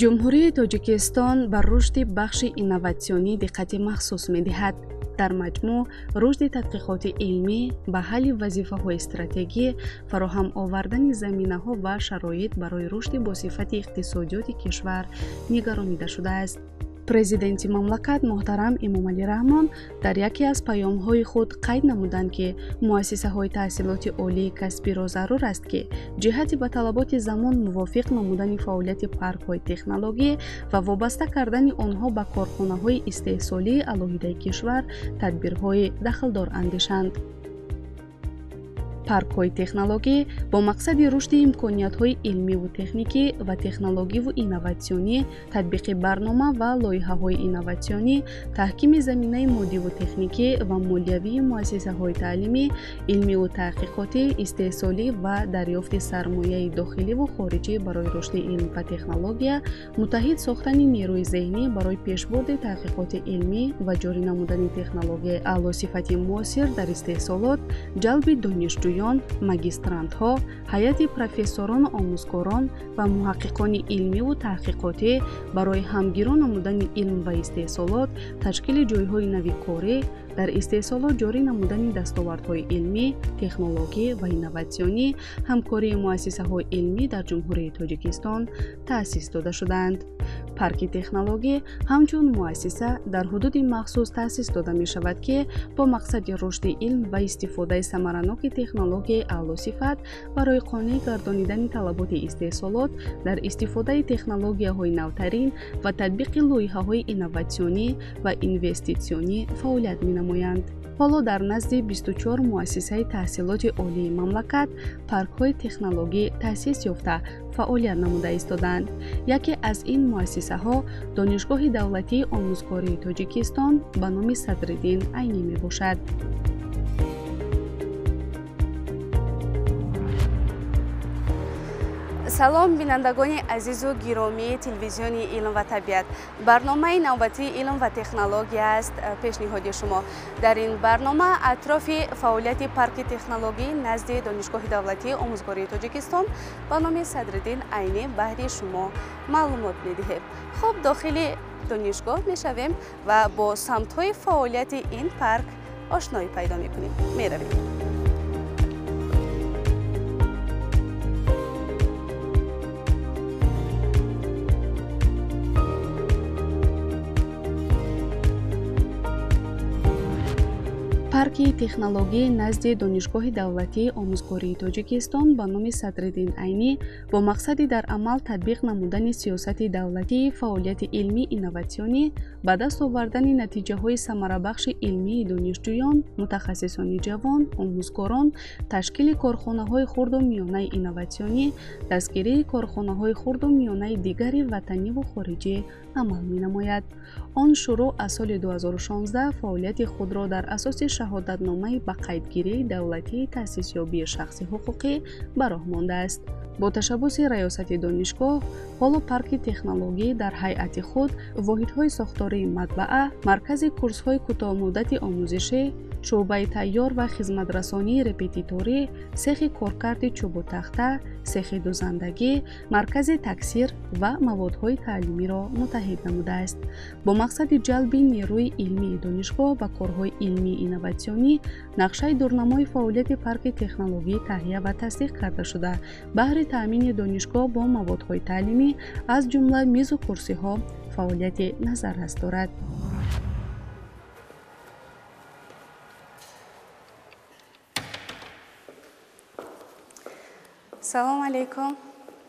Ҷумҳурии Тоҷикистон ба рушди бахши инноватсионӣ диққати махсус медиҳад. Дар маҷмӯъ, рушди тадқиқоти илмӣ ба ҳалли вазифаҳои стратегӣ, фароҳам овардани заминаҳо ва шароит барои рушди босифати иқтисодиёти кишвар нигаронида шудааст. Президенти мамлакат муҳтарам Эмомалӣ Раҳмон дар яке аз паёмҳои худ қайд намуданд, ки муассисаҳои таҳсилоти олии касбиро зарур аст, ки ҷиҳати ба талаботи замон мувофиқ намудани фаъолияти паркҳои технологӣ ва вобаста кардани онҳо ба корхонаҳои истеҳсолии алоҳидаи кишвар тадбирҳои дахлдор андешанд. Паркҳои технологӣ бо мақсади рушди имкониятҳои илмиву техникӣ ва технологиву инноватсионӣ, татбиқи барнома ва лоиҳаҳои инноватсионӣ, таҳкими заминаи моддиву техникӣ ва молиявии муассисаҳои таълимӣ, илмиву таҳқиқотӣ, истеҳсолӣ ва дарёфти сармояи дохиливу хориҷӣ барои рушди илм ва технология, муттаҳид сохтани нерӯи зеҳнӣ барои пешбурди таҳқиқоти илмӣ ва ҷорӣ намудани технологияи аълосифати муосир дар истеҳсолот, ҷалби донишҷӯён, магистрантҳо, ҳайати профессорону омӯзгорон ва муҳаққиқони илмиву таҳқиқотӣ барои ҳамгиро намудани илм ва истеҳсолот, ташкили ҷойҳои нави корӣ, дар истеҳсолот ҷорӣ намудани дастовардҳои илмӣ, технологӣ ва инноватсионӣ, ҳамкории муассисаҳои илмӣ дар Ҷумҳурии Тоҷикистон таъсис дода шудаанд. Парки технологӣ ҳамчун муассиса дар ҳудуди махсус таъсис дода мешавад, ки бо мақсади рушди илм ва истифодаи самараноки технологияи аълосифат барои қонеъ гардонидани талаботи истеҳсолот дар истифодаи технологияҳои навтарин ва татбиқи лоиҳаҳои инноватсионӣ ва инвеститсионӣ фаъолият менамоянд. Ҳоло дар назди 24 муассисаи таҳсилоти олии мамлакат паркҳои технологӣ таъсис ёфта фаъолият намуда истодаанд. Яке аз ин муассисаҳо Донишгоҳи давлатии омӯзгории Тоҷикистон ба номи Садриддин Айнӣ мебошад. Салом, бинандагони азизу гиромии телевизиони илм ва табиат. Барномаи навбатии илм ва технология аст пешниҳоди шумо. Дар ин барнома атрофи фаъолияти парки технологӣ назди Донишгоҳи давлатии омӯзгории Тоҷикистон ба номи Садриддин Айнӣ баҳри шумо маълумот медиҳем. Хуб, дохили донишгоҳ мешавем ва бо самтҳои фаъолияти ин парк ошноӣ пайдо мекунем. Меравем. Парки технологии назди Донишгоҳи давлатии омӯзгории Тоҷикистон ба номи Садриддин Айнӣ бо мақсади дар амал татбиқ намудани сиёсати давлатии фаъолияти илмӣ инноватсионӣ, ба даст овардани натиҷаҳои самарабахши илмии донишҷӯён, мутахассисони ҷавон, омӯзгорон, ташкили корхонаҳои хурду миёнаи инноватсионӣ, дастгирии корхонаҳои хурду миёнаи дигари ватаниву хориҷӣ амал менамояд. Он шурӯъ аз соли 2016 фаъолияти худро дар асоси шаҳодатномаи ба қайдгирии давлатии таъсисёбии шахси ҳуқуқӣ ба роҳ мондааст. Бо ташаббуси раёсати донишгоҳ, ҳоло парки технологӣ дар ҳайати худ воҳидҳои сохтории матбаа, маркази курсҳои кӯтоҳмуддати омӯзишӣ, шӯъбаи тайёр ва хизматрасонии репетиторӣ, сехи коркарди чӯбу тахта, сехи дузандагӣ, маркази таксир ва маводҳои таълимиро муттаҳид намудааст. Бо мақсади ҷалби нерӯи илмии донишгоҳ ба корҳои илмии инноватсионӣ, нақшаи дурнамои фаъолияти парки технологӣ таҳия ва тасдиқ карда шуда, баҳри таъмини донишгоҳ бо маводҳои таълимӣ, аз ҷумла мизу курсиҳо, фаъолияти назаррас дорад. Салом алейкум.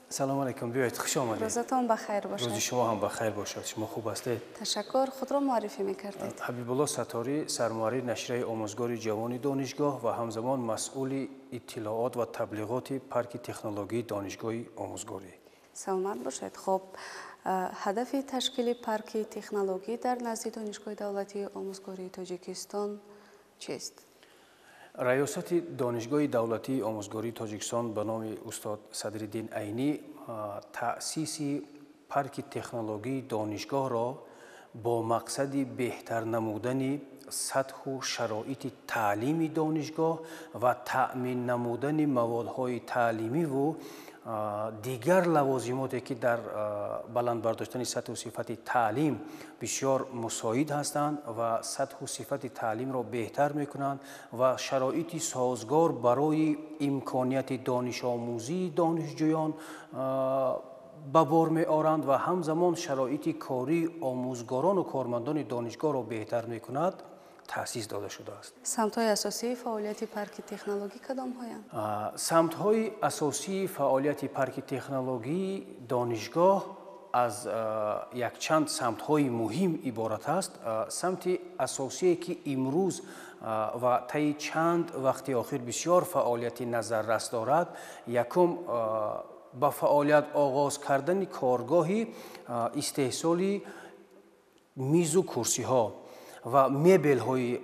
Салом алейкум, биёед, хуш омадед. Рӯзатон ба хайр бошад. Рӯзи шумо ҳам ба хайр бошад. Шумо хуб ҳастед? Ташаккур. Худро муаррифӣ мекардед. Ҳабибулло Сатторӣ, сармуҳаррир нашрияи омӯзгори ҷавони донишгоҳ ва ҳамзамон масъули иттилоот ва таблиғоти парки технологии донишгоҳи омӯзгорӣ. Саломат бошед. Хуб, ҳадафи ташкили парки технологӣ дар назди Донишгоҳи давлатии омӯзгории Тоҷикистон чист? Раёсати Донишгоҳи давлатии омӯзгории Тоҷикистон ба номи устод Садриддин Айнӣ таъсиси парки технологии донишгоҳро бо мақсади беҳтар намудани сатҳу шароити таълими донишгоҳ ва таъмин намудани маводҳои таълимиву дигар лавозимоте, ки дар баланд бардоштани сатҳу сифати таълим бисёр мусоид ҳастанд ва сатҳу сифати таълимро беҳтар мекунанд ва шароити созгор барои имконияти донишомӯзии донишҷӯён ба бор меоранд ва ҳамзамон шароити кории омӯзгорону кормандони донишгоҳро беҳтар мекунад, таъсис дода шудааст. Самтҳои асосии фаъолияти парки технологӣ кадомҳоянд? Самтҳои асосии фаъолияти парки технологии донишгоҳ аз якчанд самтҳои муҳим иборат аст. Самти асосие, ки имрӯз ва таи чанд вақти охир бисёр фаъолияти назаррас дорад, якум, ба фаъолият оғоз кардани коргоҳи истеҳсоли мизу курсиҳо ва мебелҳои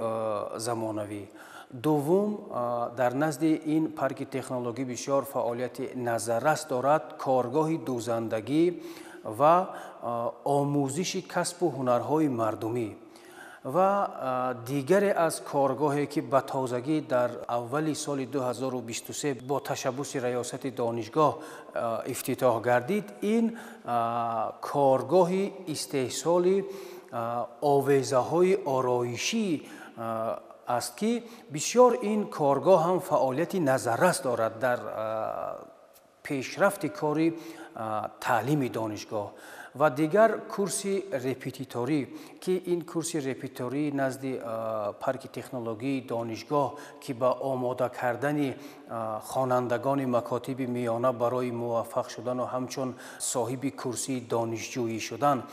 замонавӣ. Дуввум, дар назди ин парки технологӣ бисёр фаъолияти назаррас дорад коргоҳи дӯзандагӣ ва омӯзиши касбу ҳунарҳои мардумӣ. Ва дигаре аз коргоҳе, ки ба тозагӣ дар аввали соли 2023 бо ташаббуси раёсати донишгоҳ ифтитоҳ гардид, ин коргоҳи истеҳсоли овезаҳои ороишӣ аст, ки бисёр ин коргоҳ ҳам фаъолияти назаррас дорад дар пешрафти кори таълими донишгоҳ. Ва дигар курси репетиторӣ, ки ин курси репетиторӣ назди парки технологии донишгоҳ, ки ба омода кардани хонандагони макотиби миёна барои муваффақ шудану ҳамчун соҳиби курсии донишҷӯӣ шудан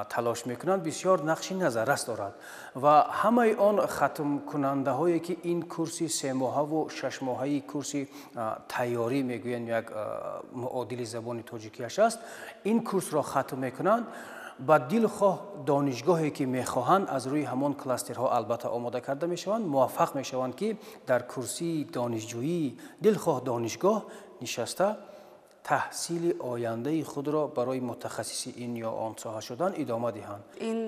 талош мекунанд, бисёр нақши назаррас дорад. Ва ҳамаи он хатмкунандаҳое, ки ин курси семоҳаву шашмоҳаи курси тайёрӣ мегӯянд, як муодили забони тоҷикиаш аст, ин курсро хатм мекунанд, ба дилхоҳ донишгоҳе, ки мехоҳанд, аз рӯи ҳамон кластерҳо албатта омода карда мешаванд, муваффақ мешаванд, ки дар курсии донишҷӯии дилхоҳ донишгоҳ нишаста таҳсили ояндаи худро барои мутахассиси ин ё он соҳа шудан идома диҳанд. Ин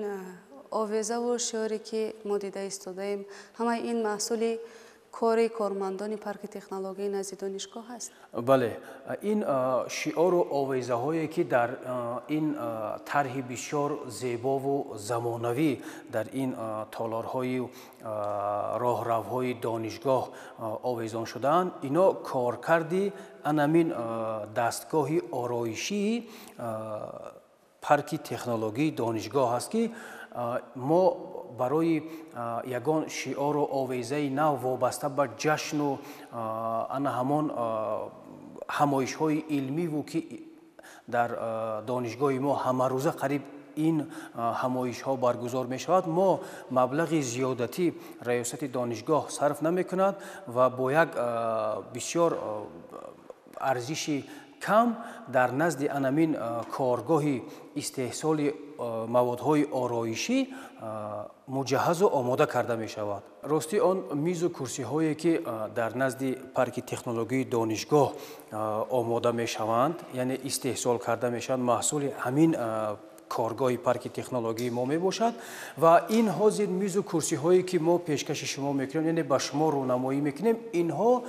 овезаву шиоре, ки мо дида истодаем, ҳамаи ин маҳсули кори кормандони парки технологияи назди донишгоҳ аст? Бале, ин шиору овезаҳое, ки дар ин тарҳи бисёр зебову замонавӣ дар ин толорҳои роҳравҳои донишгоҳ овезон шудаанд, ино коркарди анамин дастгоҳи ороишии парки технологияи донишгоҳ аст, ки мо барои ягон шиору овезаи нав вобаста ба ҷашну ана ҳамон ҳамоишҳои илмиву, ки дар донишгоҳи мо ҳамарӯза қариб ин ҳамоишҳо баргузор мешавад, мо маблағи зиёдатӣ раёсати донишгоҳ сарф намекунад ва бо як бисёр арзиши кам дар назди анамин коргоҳи истеҳсоли маводҳои ороишӣ муҷаҳҳазу омода карда мешавад. Ростӣ, он мизу курсиҳое, ки дар назди парки технологияи донишгоҳ омода мешаванд, яъне истеҳсол карда мешаванд, маҳсули ҳамин коргоҳи парки технологияи мо мебошад. Ва ин ҳозир мизу курсиҳое, ки мо пешкаши шумо мекунем, яъне ба шумо рӯнамоӣ мекунем, инҳо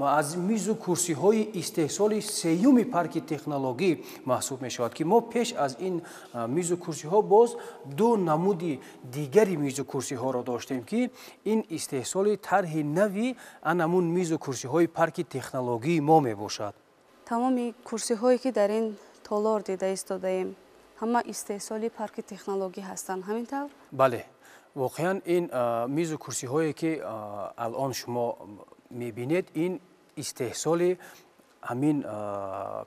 аз мизу курсиҳои истеҳсоли сеюми парки технологӣ маҳсуб мешавад, ки мо пеш аз ин мизу курсиҳо боз ду намуди дигари мизу курсиҳоро доштем, ки ин истеҳсоли тарҳи нави анамун мизу курсиҳои парки технологии мо мебошад. Тамоми курсиҳое, ки дар ин толор дида истодаем, ҳама истеҳсоли парки технологӣ ҳастанд, ҳамин тавр? Бале, воқеан ин мизу курсиҳое, ки алон шумо мебинед, ин истеҳсоли ҳамин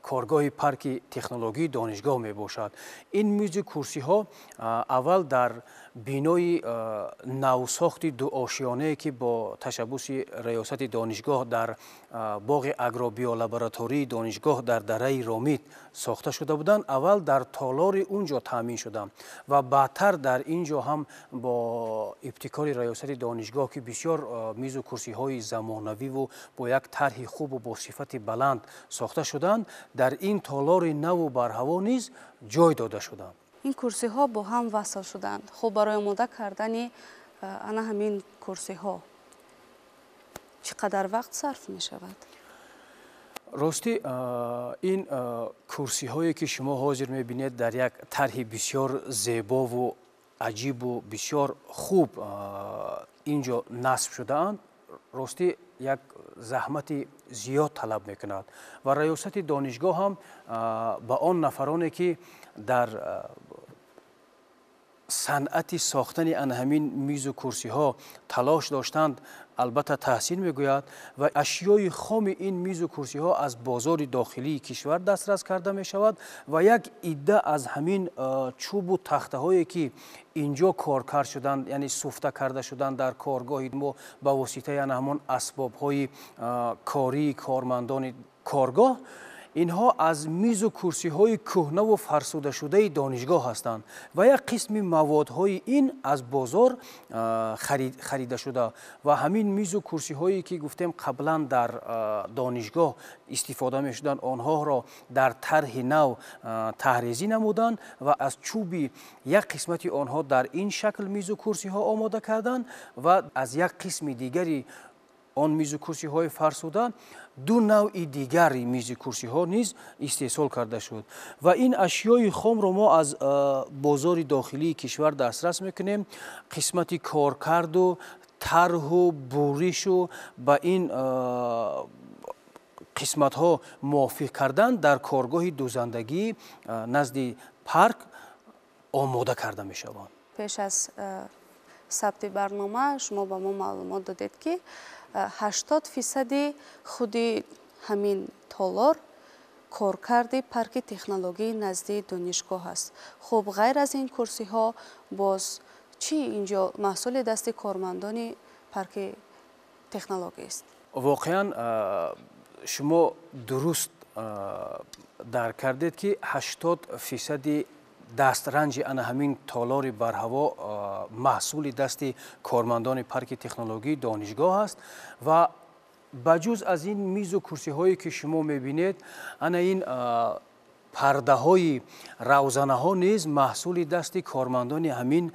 коргоҳи парки технологии донишгоҳ мебошад. Ин мизу курсиҳо аввал дар бинои навсохти дуошиёнае, ки бо ташаббуси раёсати донишгоҳ дар боғи агробиолаборатории донишгоҳ дар дараи Ромит сохта шуда буданд, аввал дар толори он ҷо таъмин шуданд ва баъдтар дар ин ҷо ҳам бо ибтикори раёсати донишгоҳ, ки бисёр мизу курсиҳои замонавиву бо як тарҳи хубу бо сифати баланд сохта шуданд, дар ин толори наву барҳаво низ ҷой дода шуданд. Ин курсиҳо бо ҳам васл шуданд. Хуб, барои омода кардани ана ҳамин курсиҳо чӣ қадар вақт сарф мешавад? Ростӣ, ин курсиҳое, ки шумо ҳозир мебинед, дар як тарҳи бисёр зебову аҷибу бисёр хуб ин ҷо насб шудаанд, ростӣ, як заҳмати зиёд талаб мекунад ва раёсати донишгоҳ ҳам ба он нафароне, ки дар санъати сохтани ана ҳамин мизу курсиҳо талош доштанд, албатта таҳсин мегӯяд. Ва ашёи хоми ин мизу курсиҳо аз бозори дохилии кишвар дастрас карда мешавад ва як идда аз ҳамин чӯбу тахтаҳое, ки инҷо коркард шуданд, яъне суфта карда шуданд дар коргоҳи мо ба воситаи ана ҳамон асбобҳои кории кормандони коргоҳ, инҳо аз мизу курсиҳои кӯҳнаву фарсудашудаи донишгоҳ ҳастанд ва як қисми маводҳои ин аз бозор харида шуда. Ва ҳамин мизу курсиҳое, ки гуфтем, қаблан дар донишгоҳ истифода мешуданд, онҳоро дар тарҳи нав таҳрезӣ намуданд ва аз чӯби як қисмати онҳо дар ин шакл мизу курсиҳо омода карданд ва аз як қисми дигари он мизу курсиҳои фарсуда ду навъи дигари мизи курсиҳо низ истеҳсол карда шуд. Ва ин ашёи хомро мо аз бозори дохилии кишвар дастрас мекунем. Қисмати коркарду тарҳу буришу ба ин қисматҳо мувофиқ кардан дар коргоҳи дӯзандагӣ назди парк омода карда мешаванд. Пеш аз сабти барнома шумо ба мо маълумот додед, ки 80 фисади худи ҳамин толор коркарди парки технологии назди донишгоҳ аст. Хуб, ғайр аз ин курсиҳо боз чӣ инҷо маҳсули дасти кормандони парки технологист? Воқеан, шумо дуруст дарк кардед, ки 80 фисади дастранҷи ана ҳамин толори барҳаво маҳсули дасти кормандони парки технологии донишгоҳ аст. Ва ба ҷуз аз ин мизу курсиҳое, ки шумо мебинед, ана ин пардаҳои равзанаҳо низ маҳсули дасти кормандони ҳамин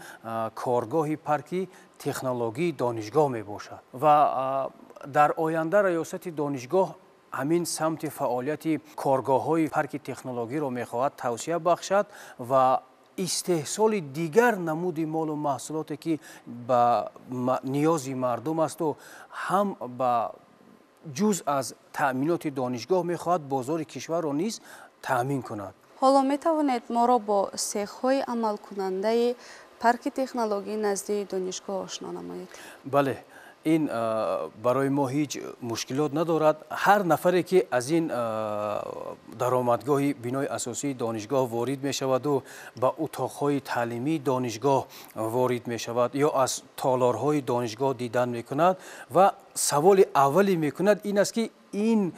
коргоҳи парки технологии донишгоҳ мебошад. Ва дар оянда раёсати донишгоҳ ҳамин самти фаъолияти коргоҳҳои парки технологиро мехоҳад тавсеа бахшад ва истеҳсоли дигар намуди молу маҳсулоте, ки ба ниёзи мардум асту ҳам ба ҷуз аз таъминоти донишгоҳ мехоҳад бозори кишварро низ таъмин кунад. Ҳоло метавонед моро бо сехҳои амалкунандаи парки технологии назди донишгоҳ ошно намоед? Бале, ин барои мо ҳеҷ мушкилот надорад. Ҳар нафаре, ки аз ин даромадгоҳи бинои асосии донишгоҳ ворид мешаваду ба утоқҳои таълимии донишгоҳ ворид мешавад ё аз толорҳои донишгоҳ дидан мекунад ва саволи аввале мекунад, ин аст, ки ин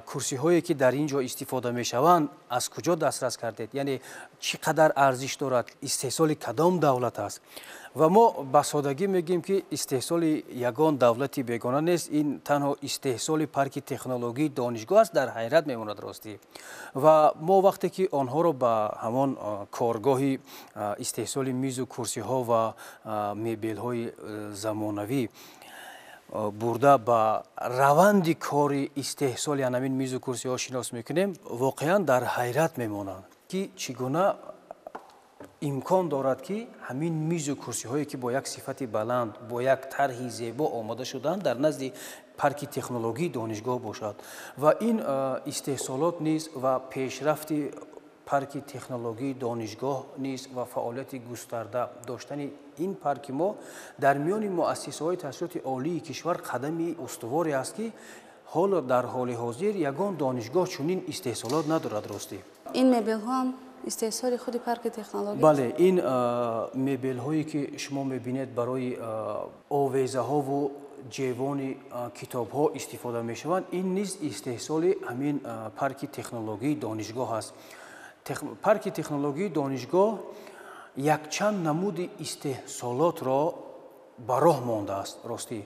курсиҳое, ки дар ин ҷо истифода мешаванд, аз куҷо дастрас кардед, яъне чӣ қадар арзиш дорад, истеҳсоли кадом давлат аст? Ва мо ба содагӣ мегӯем, ки истеҳсоли ягон давлати бегона нест, ин танҳо истеҳсоли парки технологии донишгоҳ аст. Дар ҳайрат мемонад, ростӣ. Ва мо вақте ки онҳоро ба ҳамон коргоҳи истеҳсоли мизу курсиҳо ва мебелҳои замонавӣ бурда, ба раванди кори истеҳсоли ҳамин мизу курсиҳо шинос мекунем, воқеан дар ҳайрат мемонанд, ки чӣ гуна имкон дорад, ки ҳамин мизу курсиҳое, ки бо як сифати баланд, бо як тарҳи зебо омода шудаанд, дар назди парки технологии донишгоҳ бошад. Ва ин истеҳсолот низ ва пешрафти парки технологии донишгоҳ низ ва фаъолияти густарда доштани ин парки мо дар миёни муассисаҳои таҳсилоти олии кишвар қадами устуворе аст, ки ҳоло дар ҳоли ҳозир ягон донишгоҳ чунин истеҳсолот надорад, ростӣ. Ин мебелҳо ҳам истеҳсоли худи парки технология? Бале, ин мебелҳое, ки шумо мебинед, барои овезаҳову ҷевони китобҳо истифода мешаванд, ин низ истеҳсоли ҳамин парки технологии донишгоҳ аст. Парки технологии донишгоҳ якчанд намуди истеҳсолотро ба роҳ мондааст, ростӣ.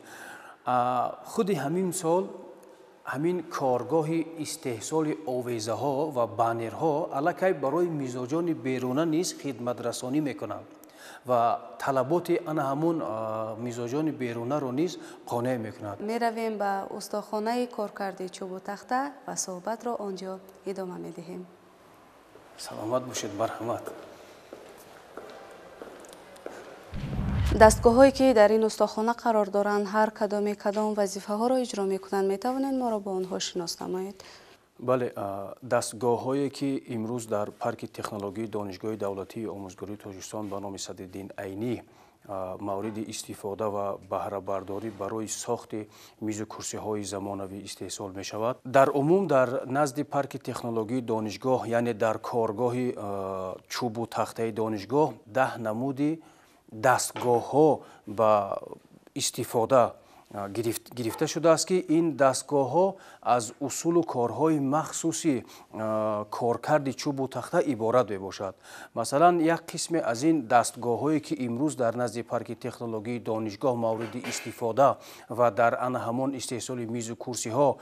Худи ҳамин сол ҳамин коргоҳи истеҳсоли овезаҳо ва баннерҳо аллакай барои мизоҷони беруна низ хидматрасонӣ мекунанд. ва талаботи ана ҳамун мизоҷони берунаро низ қонеъ мекунад. Меравем ба устохонаи коркарди чӯбу тахта ва суҳбатро он ҷо идома медиҳем. Саломат бошед, марҳамат. Дастгоҳҳое ки дар ин устохона қарор доранд, ҳар кадоме кадом вазифаҳоро иҷро мекунанд, метавонед моро бо онҳо шинос намоед? Бале, дастгоҳҳое ки имрӯз дар парки технологии Донишгоҳи давлатии омӯзгории Тоҷикистон ба номи Садриддин Айнӣ мавриди истифода ва баҳрабардорӣ барои сохти мизу курсиҳои замонавӣ истеҳсол мешавад. Дар умум дар назди парки технологии донишгоҳ, яъне дар коргоҳи чӯбу тахтаи донишгоҳ, 10 намуди дастгоҳҳо ба истифода гирифта шудааст, ки ин дастгоҳҳо аз усулу корҳои махсуси коркарди чӯбу тахта иборат мебошад. Масалан, як қисме аз ин дастгоҳҳое ки имрӯз дар назди парки технологии донишгоҳ мавриди истифода ва дар ана ҳамон истеҳсоли мизу курсиҳо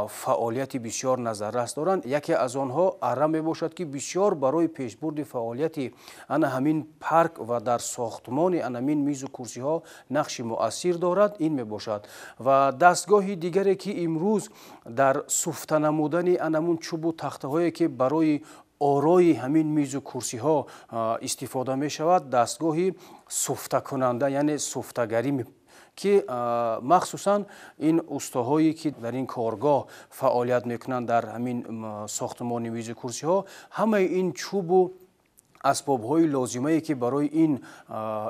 фаъолияти бисёр назаррас доранд, яке аз онҳо арра мебошад, ки бисёр барои пешбурди фаъолияти ана ҳамин парк ва дар сохтмони ана ҳамин мизу курсиҳо нақши муассир дорад, ин мебошад. Ва дастгоҳи дигаре ки имрӯз дар суфта намудани анамун чӯбу тахтаҳое ки барои орои ҳамин мизу курсиҳо истифода мешавад, дастгоҳи суфтакунанда, яъне суфтагарӣ, ки махсусан ин устоҳое ки дар ин коргоҳ фаъолият мекунанд дар ҳамин сохтмони мизу курсиҳо, ҳамаи ин чӯбу асбобҳои лозимае ки барои ин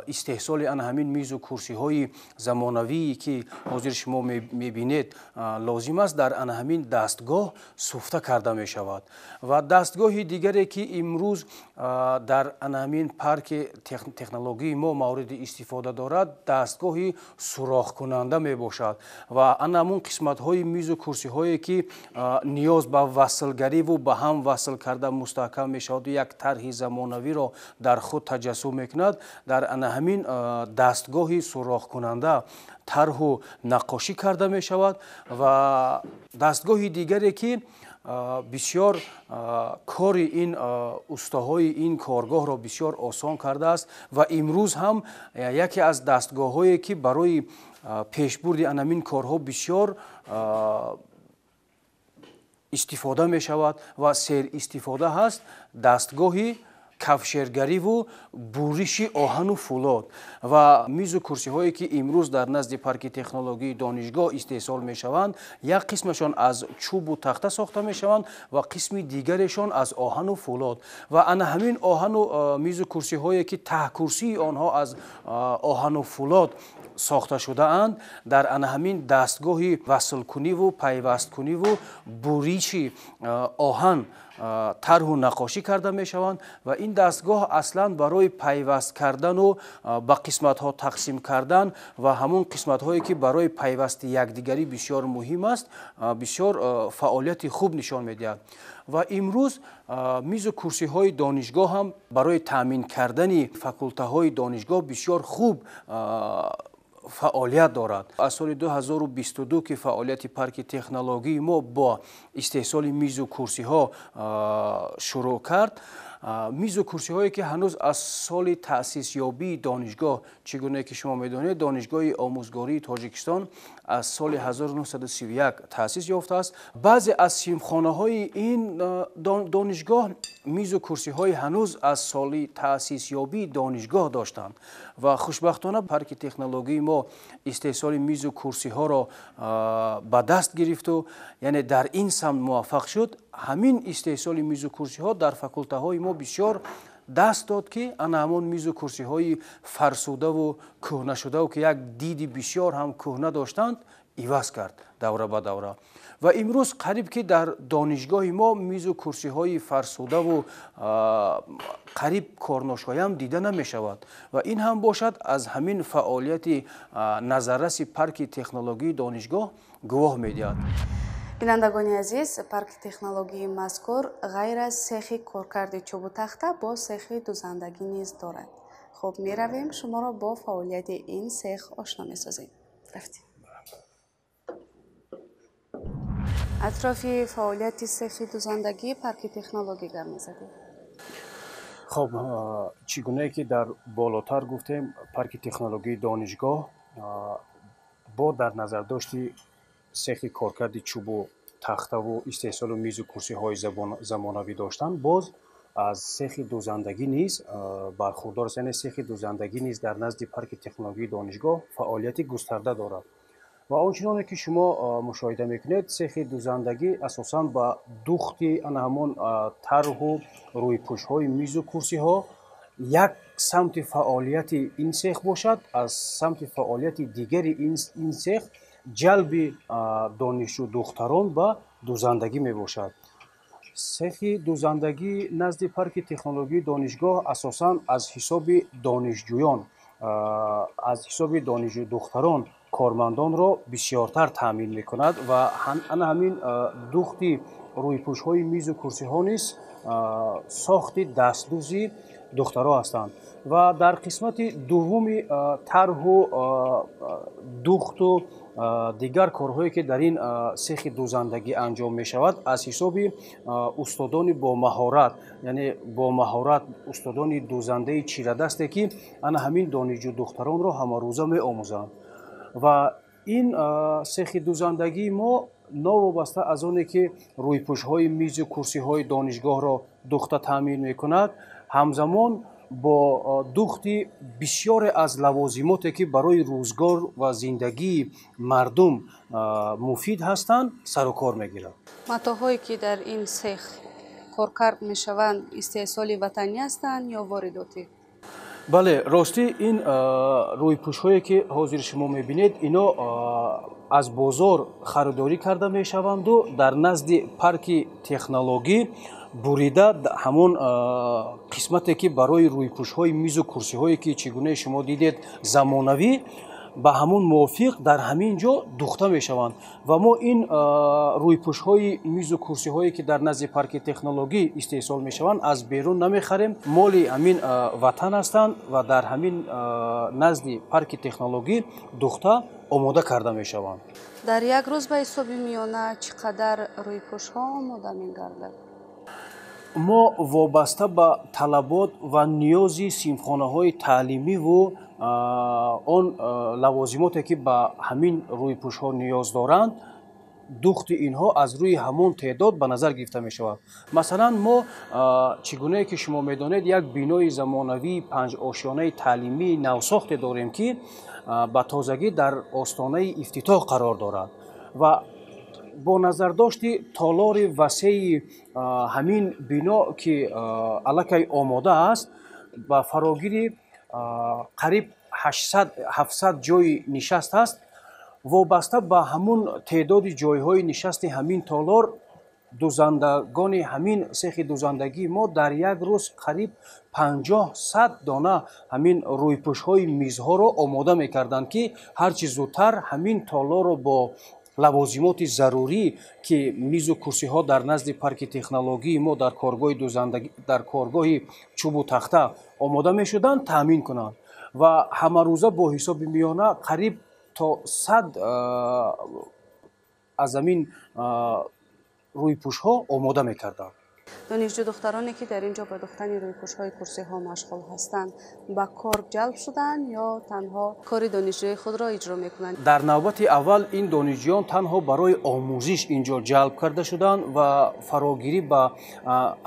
истеҳсоли ана ҳамин мизу курсиҳои замонавие ки ҳозир шумо мебинед лозим аст, дар ана ҳамин дастгоҳ суфта карда мешавад. Ва дастгоҳи дигаре ки имрӯз дар ана ҳамин парки технологии мо мавриди истифода дорад, дастгоҳи сурохкунанда мебошад ва ана ҳамун қисматҳои мизу курсиҳое ки ниёз ба васлгариву ба ҳам васл карда мустаҳкам мешавад, як тарҳи замонавӣ ро дар худ таҷассум мекунад, дар ана ҳамин дастгоҳи сурохкунанда тарҳу наққошӣ карда мешавад. Ва дастгоҳи дигаре ки бисёр кори ин устоҳои ин коргоҳро бисёр осон кардааст ва имрӯз ҳам яке аз дастгоҳҳое ки барои пешбурди ана ҳамин корҳо бисёр истифода мешавад ва серистифода ҳаст, дастгоҳи кафшергариву буриши оҳану фӯлод. Ва мизу курсиҳое ки имрӯз дар назди парки технологии донишгоҳ истеҳсол мешаванд, як қисмашон аз чӯбу тахта сохта мешаванд ва қисми дигарешон аз оҳану фӯлод. Ва ана ҳамин оҳану мизу курсиҳое ки таҳкурсии онҳо аз оҳану фӯлод сохта шудаанд, дар ана ҳамин дастгоҳи васлкуниву пайвасткуниву буриши оҳан тарҳу наққошӣ карда мешаванд ва ин дастгоҳ аслан барои пайваст кардану ба қисматҳо тақсим кардан ва ҳамун қисматҳое ки барои пайвасти якдигарӣ бисёр муҳим аст, бисёр фаъолияти хуб нишон медиҳад. Ва имрӯз мизу курсиҳои донишгоҳ ҳам барои таъмин кардани факултаҳои донишгоҳ бисёр хуб фаъолият дорад. Аз соли 2022 ки фаъолияти парки технологии мо бо истеҳсоли мизу курсиҳо шурӯъ кард, мизу курсиҳое ки ҳанӯз аз соли таъсисёбии донишгоҳ, чӣ гуна ки шумо медонед, Донишгоҳи омӯзгории Тоҷикистон аз соли 1931 таъсис ёфтааст. Баъзе аз синфхонаҳои ин донишгоҳ мизу курсиҳои ҳанӯз аз соли таъсисёбии донишгоҳ доштанд ва хушбахтона парки технологии мо истеҳсоли мизу курсиҳоро ба даст гирифту, яъне дар ин самт муваффақ шуд. Ҳамин истеҳсоли мизу курсиҳо дар факултаҳои мо бисёр даст дод, ки ана ҳамон мизу курсиҳои фарсудаву кӯҳнашудаву ки як диди бисёр ҳам кӯҳна доштанд, иваз кард давра ба давра. Ва имрӯз қариб ки дар донишгоҳи мо мизу курсиҳои фарсудаву қариб корношоям дида намешавад ва ин ҳам бошад аз ҳамин фаъолияти назарраси парки технологии донишгоҳ гувоҳ медиҳад. Бинандагони азиз, парки технологии мазкур ғайр аз сехи коркарди чӯбу тахта бо сехи дузандагӣ низ дорад. Хуб, меравем, шуморо бо фаъолияти ин сех ошно месозем. Рафтем. Атрофи фаъолияти сехи дузандагӣ парки технологӣ гап мезадем. Хоб, чӣ гунае ки дар болотар гуфтем, парки технологияи донишгоҳ бо дар назардошти сехи коркарди чӯбу тахтаву истеҳсолу мизу курсиҳои замонавӣ доштан, боз аз сехи дӯзандагӣ низ бархурдор аст. Яъне сехи дӯзандагӣ низ дар назди парки технологияи донишгоҳ фаъолияти густарда дорад. Ва он чуноне ки шумо мушоҳида мекунед, сехи дӯзандагӣ асосан ба духти ана ҳамон тарҳу рӯйпӯшҳои мизу курсиҳо як самти фаъолияти ин сех бошад, аз самти фаъолияти дигари ин сех ҷалби донишҷӯ духтарон ба дӯзандагӣ мебошад. Сехи дӯзандагӣ назди парки технологияи донишгоҳ асосан аз ҳисоби донишҷӯён, аз ҳисоби донишҷӯ духтарон кормандонро бисёртар таъмин мекунад ва ана ҳамин духти рӯйпӯшҳои мизу курсиҳо низ сохти дастдӯзи духтаро ҳастанд. Ва дар қисмати дуввуми тарҳу духту дигар корҳое ки дар ин сехи дӯзандагӣ анҷом мешавад, аз ҳисоби устодони бомаҳорат, яъне бомаҳорат устодони дӯзандаи чирадасте ки ана ҳамин донишҷӯ духтаронро ҳамарӯза меомӯзанд. Ва ин сехи дӯзандагии мо новобаста аз оне ки рӯйпӯшҳои мизу курсиҳои донишгоҳро духта таъмин мекунад, ҳамзамон бо духти бисёре аз лавозимоте ки барои рӯзгор ва зиндагии мардум муфид ҳастанд, сарукор мегирад. Матоъҳое ки дар ин сех коркард мешаванд, истеҳсоли ватанӣ ҳастанд ё воридотӣ? Бале, ростӣ ин рӯйпӯшҳое ки ҳозир шумо мебинед, ино аз бозор харидорӣ карда мешаванду дар назди парки технологӣ бурида ҳамон қисмате ки барои рӯйпӯшҳои мизу курсиҳое ки чӣ гуна шумо дидед замонавӣ, ба ҳамон мувофиқ дар ҳамин ҷо духта мешаванд. Ва мо ин рӯйпӯшҳои мизу курсиҳое ки дар назди парки технологӣ истеҳсол мешаванд, аз берун намехарем, моли ҳамин ватан ҳастанд ва дар ҳамин назди парки технологӣ духта омода карда мешаванд. Дар як рӯз ба ҳисоби миёна чӣ қадар рӯйпӯшҳо омода мегардад? Мо вобаста ба талабот ва ниёзи синфхонаҳои таълимиву он лавозимоте ки ба ҳамин рӯйпӯшҳо ниёз доранд, духти инҳо аз рӯи ҳамон теъдод ба назар гирифта мешавад. Масалан, мо чӣ гунае ки шумо медонед, як бинои замонавии панҷошёнаи таълимии навсохте дорем ки ба тозагӣ дар остонаи ифтитоҳ қарор дорад ва бо назардошти толори васеи ҳамин бино ки аллакай омода аст, ба фарогири қариб 800-700 ҷойи нишаст аст, вобаста ба ҳамун теъдоди ҷойҳои нишасти ҳамин толор дӯзандагони ҳамин сехи дӯзандагии мо дар як рӯз қариб 50-100 дона ҳамин рӯйпӯшҳои мизҳоро омода мекарданд ки ҳарчи зудтар ҳамин толорро бо лавозимоти зарурӣ ки мизу курсиҳо дар назди парки технологии мо дар коргоҳи дӯзандагӣ, дар коргоҳи чӯбу тахта омода мешуданд, таъмин кунанд. Ва ҳамарӯза бо ҳисоби миёна қариб то 100 аз ҳамин рӯйпӯшҳо омода мекарданд. Донишҷӯ духтароне ки дар ин ҷо ба духтани рӯйпӯшҳои курсиҳо машғул ҳастанд, ба кор ҷалб шуданд ё танҳо кори донишҷӯи худро иҷро мекунанд? Дар навбати аввал ин донишҷӯён танҳо барои омӯзиш ин ҷо ҷалб карда шуданд ва фарогирӣ ба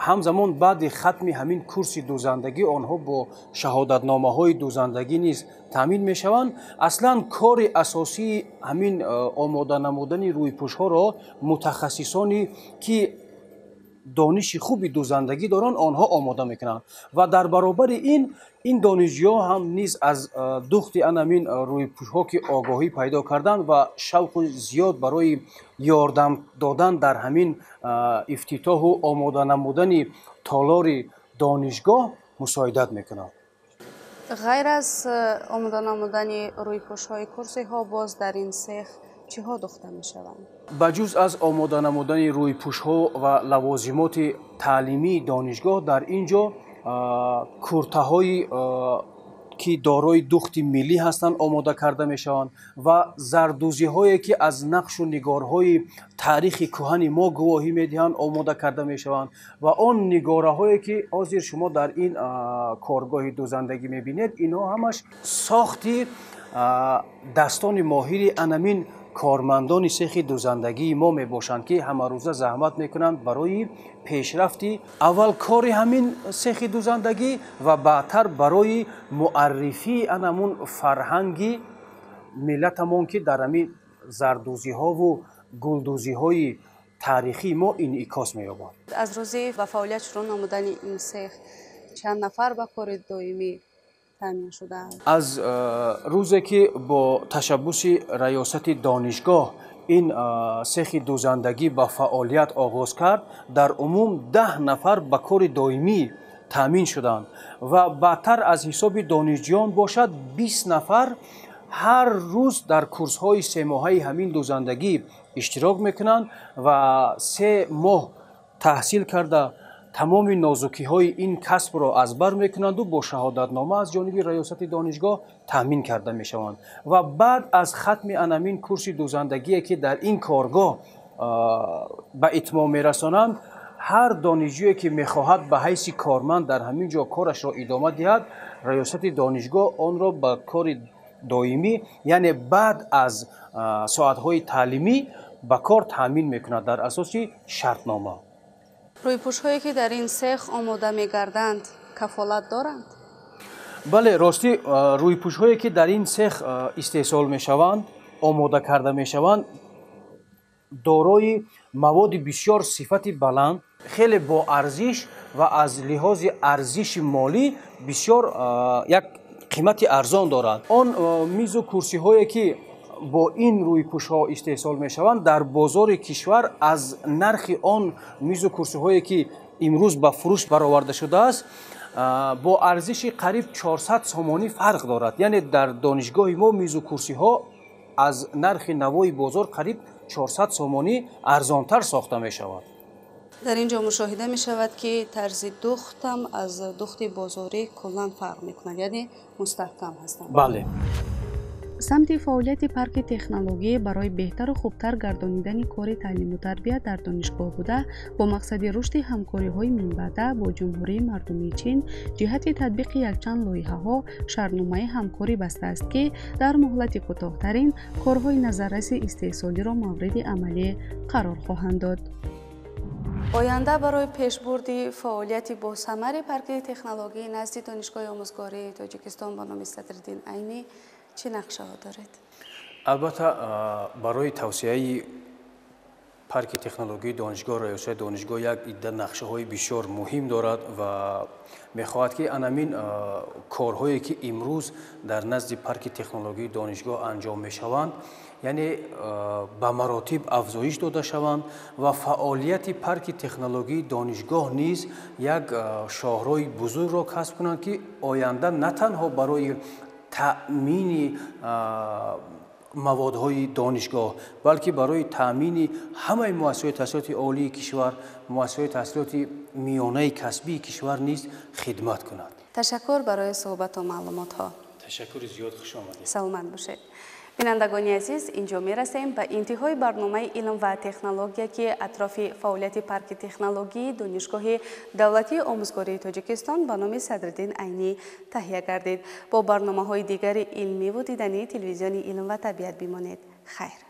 ҳамзамон баъди хатми ҳамин курси дӯзандагӣ онҳо бо шаҳодатномаҳои дӯзандагӣ низ таъмин мешаванд. Аслан кори асосии ҳамин омода намудани рӯйпӯшҳоро мутахассисоне ки дониши хуби дӯзандагӣ доранд, онҳо омода мекунанд ва дар баробари ин донишҷӯён ҳам низ аз духти анамин рӯйпӯшҳо ки огоҳӣ пайдо карданд ва шавқу зиёд барои ёрдам додан дар ҳамин ифтитоҳу омода намудани толори донишгоҳ мусоидат мекунанд. Ғайр аз омода намудани рӯйпӯшҳои курсиҳо, боз дар ин сех чиҳо духта мешаванд? Ба ҷуз аз омода намудани рӯйпӯшҳо ва лавозимоти таълимии донишгоҳ, дар ин ҷо куртаҳои ки дорои духти миллӣ ҳастанд, омода карда мешаванд ва зардӯзиҳое ки аз нақшу нигорҳои таърихи кӯҳани мо гувоҳӣ медиҳанд, омода карда мешаванд ва он нигораҳое ки ҳозир шумо дар ин коргоҳи дӯзандагӣ мебинед, инҳо ҳамаш сохти дастони моҳири анамин кормандони сехи дӯзандагии мо мебошанд, ки ҳамарӯза заҳмат мекунанд барои пешрафти аввал кори ҳамин сехи дӯзандагӣ ва баъдтар барои муаррифии анамун фарҳанги миллатамон, ки дар ҳамин зардӯзиҳову гулдӯзиҳои таърихии мо инъикос меёбад. Аз рӯзи ба фаъолият шурӯъ намудани ин сех чанд нафар ба кори доимӣ таъмин шудаанд? Аз рӯзе ки бо ташаббуси раёсати донишгоҳ ин сехи дӯзандагӣ ба фаъолият оғоз кард, дар умум 10 нафар ба кори доимӣ таъмин шуданд ва баъдтар аз ҳисоби донишҷӯён бошад 20 нафар ҳар рӯз дар курсҳои семоҳаи ҳамин дӯзандагӣ иштирок мекунанд ва 3 моҳ таҳсил карда тамоми нозукиҳои ин касбро аз бар мекунанду бо шаҳодатнома аз ҷониби раёсати донишгоҳ таъмин карда мешаванд. Ва баъд аз хатми анамин курси дӯзандагие ки дар ин коргоҳ ба итмом мерасонанд, ҳар донишҷӯе ки мехоҳад ба ҳайси корманд дар ҳамин ҷо корашро идома диҳад, раёсати донишгоҳ онро ба кори доимӣ, яъне баъд аз соатҳои таълимӣ ба кор таъмин мекунад дар асоси шартнома. Рӯйпӯшҳое ки дар ин сех омода мегарданд, кафолат доранд? Бале, ростӣ рӯйпӯшҳое ки дар ин сех истеҳсол мешаванд, омода карда мешаванд, дорои маводи бисёр сифати баланд, хеле боарзиш ва аз лиҳози арзиши молӣ бисёр як қимати арзон дорад. Он мизу курсиҳое ки бо ин рӯйпӯшҳо истеҳсол мешаванд, дар бозори кишвар аз нархи он мизу курсиҳое ки имрӯз ба фурӯш бароварда шудааст, бо арзиши қариб 400 сомонӣ фарқ дорад. Яъне дар донишгоҳи мо мизу курсиҳо аз нархи навои бозор қариб 400 сомонӣ арзонтар сохта мешавад. Дар ин ҷо мушоҳида мешавад, ки тарзи духтам аз духти бозорӣ куллан фарқ мекунад, яъне мустаҳкам ҳастанд. Бале. Самти фаъолияти парки технологӣ барои беҳтару хубтар гардонидани кори таълиму тарбия дар донишгоҳ буда, бо мақсади рушди ҳамкориҳои минбаъда бо Ҷумҳурии Мардумии Чин ҷиҳати татбиқи якчанд лоиҳаҳо шартномаи ҳамкорӣ бастааст, ки дар муҳлати кӯтоҳтарин корҳои назарраси истеҳсолиро мавриди амалӣ қарор хоҳанд дод. Оянда барои пешбурди фаъолияти босамари парки технологии назди Донишгоҳи омӯзгории Тоҷикистон ба номи Садриддин Айнӣ чӣ нақшаҳо доред? Албатта, барои тавсияи парки технологии донишгоҳ раёсати донишгоҳ як идда нақшаҳои бисёр муҳим дорад ва мехоҳад, ки анамин корҳое ки имрӯз дар назди парки технологии донишгоҳ анҷом мешаванд, яъне ба маротиб афзоиш дода шаванд ва фаъолияти парки технологии донишгоҳ низ як шоҳроҳи бузургро касб кунанд, ки оянда на танҳо барои таъмини маводҳои донишгоҳ, балки барои таъмини ҳамаи муассисаҳои таҳсилоти олии кишвар, муассисаҳои таҳсилоти миёнаи касбии кишвар низ хидмат кунад. Ташаккур барои суҳбату маълумотҳо. Ташаккури зиёд, хуш омадед. Саломат бошед. Бинандагони азиз, инҷо мерасем ба интиҳои барномаи илм ва технология, ки атрофи фаъолияти парки технологии Донишгоҳи давлатии омӯзгории Тоҷикистон ба номи Садриддин Айнӣ таҳия гардид. Бо барномаҳои дигари илмиву дидании телевизиони илм ва табиат бимонед. Хайр.